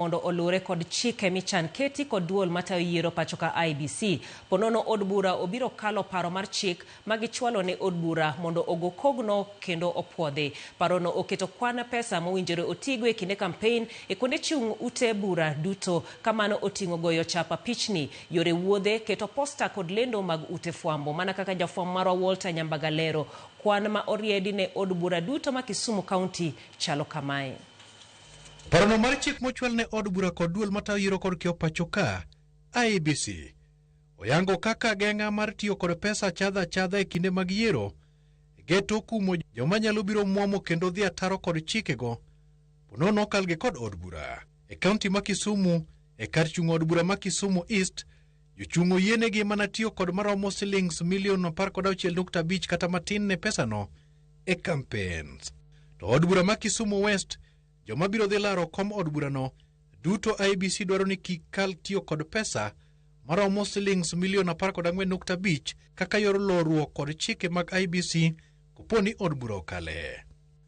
Mondo oluwre kod chike michan keti kod duol matayo yiero pachoka IEBC. Ponono od bura obiro kalo paro mar chik ma gichwalo ne od bura mondo ogo kogno kendo opuodhi. Parono oketo kwan pesa mowinjore otigo e kinde kampein e kuonde chung' ute bura duto kamano oting'o goyo chapa pichni, yore wuodhe, keto posta kod lendo mag ute fwambo. Mana kaka jafwambo marwa Walter Nyambaga lero, kwan ma oriedi ne od bura duto ma Kisumu County chalo kamae. Parono mar chik mochwal ne od bura kod duol matayo yiero kod kiewo pacho ka, IEBC, oyango kaka geng'a mar tiyo kod pesa achadha achadha e kinde mag yiero geto kumo joma nyalo biro muomo kendo dhi ataro kod chikego ponono okalgi kod od bura. E kaunti ma Kisumu, e kar chung' od bura ma Kisumu East, jochung' oyienegi mana tiyo kod maromo silings milion 16.5 kata matin ne pesano e campaigns. To od bura ma Kisumu West, joma biro dhi laro kom od burano duto IEBC dwaro ni kik kal tiyo kod pesa maromo silings milion 14.5 kaka yor loruok kod chike mag IEBC kopo ni od bura okale.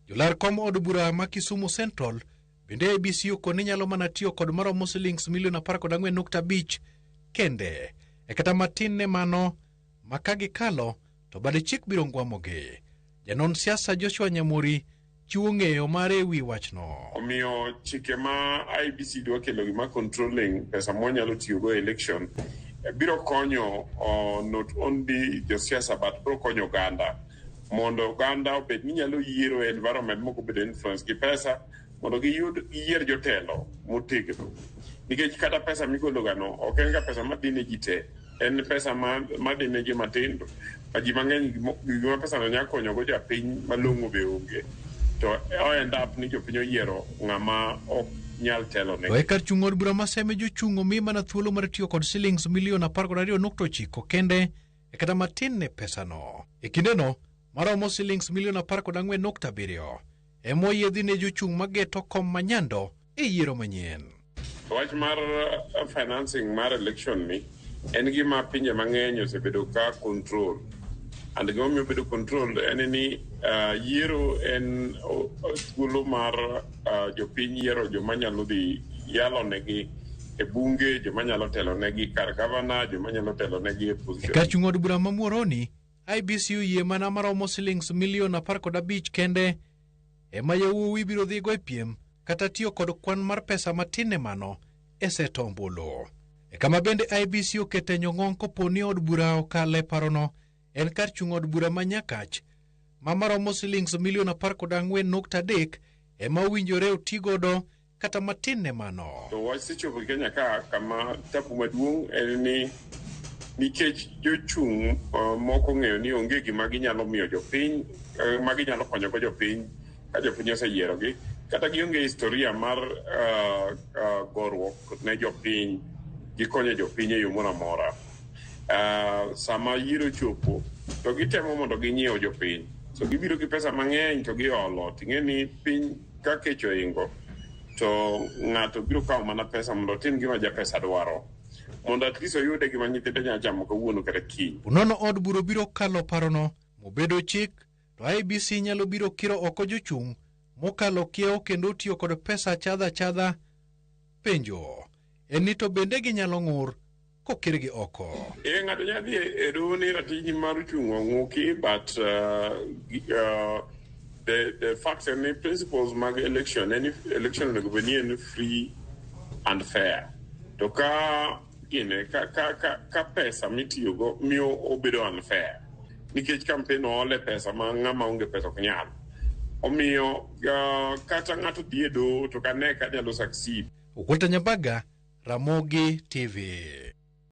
Jolar kom od bura ma Kisumu Central bende IEBC okoni nyalo mana tiyo kod maromo silings milion 14.5 kende e kata matin ne mano ma ka gikalo to bad chik biro ngwamogi. Janon siasa Joshua Nyamori chiwo ng'eyo mare e wi wachno. Omiyo chike ma IEBC dwa kelo gi ma controlling pesa mwanyalo tiyogo e election biro konyo not only josiasa but biro konyo oganda mondo oganda obed ni nyalo yiero e environment mok obedo influence gi pesa mondo giyud giyier jotelo motegno nikech kata pesa migolo gano ok en ga pesa madhi ne ji te en pesa madhi ne joma tindo ma ji mang'eny gima pesano nyalo konyogo japiny malong'o be onge to o end up ni jopiny oyiero ng'ama ok nyal telo To e kar chung' od bura ma Seme jochung' omi mana thuolo mar tiyo kod silings milion 12.9 kende e kata matin ne pesano. E kindeno maromo silings milion 14.7 ema oyiedhi ne jochung' mageto kom ma Nyando e yiero manyien. Wach mar financing mar election ni en gima pinje mang'eny osebedo ka control and gimomiyo obedo controlled en ni yiero en thuolo mar jopiny yiero joma nyalo dhi yalo negi e bunge, joma nyalo telo negi kar gavana, joma nyalo telo negi e position. Kar chung' od bura ma Muhoroni, IEBC oyie mana maromo silings milion 15 kende ema yawuowi biro dhigo e piem kata tiyo kod kwan mar pesa matin ne mano e seto ombulu. E kama bende IEBC okete nyong'ong' kopo ni od bura okale parono en kar chung' od bura ma Nyakach ma maromo silings milion 14.3 ema owinjore otigodo kata matin ne mano. To wasechopo e Kenya ka kama tabu maduong' en ni nikech jochung' moko ong'eyo ni onge gima ginyalo miyo jopiny ma ginyalo konyogo jopiny ka jopiny oseyierogi kata gionge historia mar goruok ne jopiny gikonyo jopiny e yo moro amora. Sama yiero chopo to gitemo mondo ginyiew jopiny so gibiro gi pesa mang'eny to giolo ting'e ni piny ka kech oingo to ng'ato biro kawo mana pesa mondo otim gima japesa dwaro mondo at least oyude gima nyithinde nyalo chamo kawuono kata kiny. Ponono od bura biro kalo parono mobedo chik to IEBC nyalo biro kiro oko jochung' mokalo kiewo kendo tiyo kod pesa achadha achadha. Penjo en ni to bende ginyalo ng'ur kokirgi oko. E ng'ato nyalo dhi e doho ni ratich mar chung' ong'uki but the fact en ni principles mag election en ni election onego bed ni en free and fair. To ka gine ka, ka, ka, ka pesa mitiyogo miyo obedo unfair nikech campaign oole pesa ma ng'ama onge pesa ok nyal. Omiyo kata ng'ato dhi e doho to kane ka nyalo succeed. Walter Nyambaga, Ramogi TV.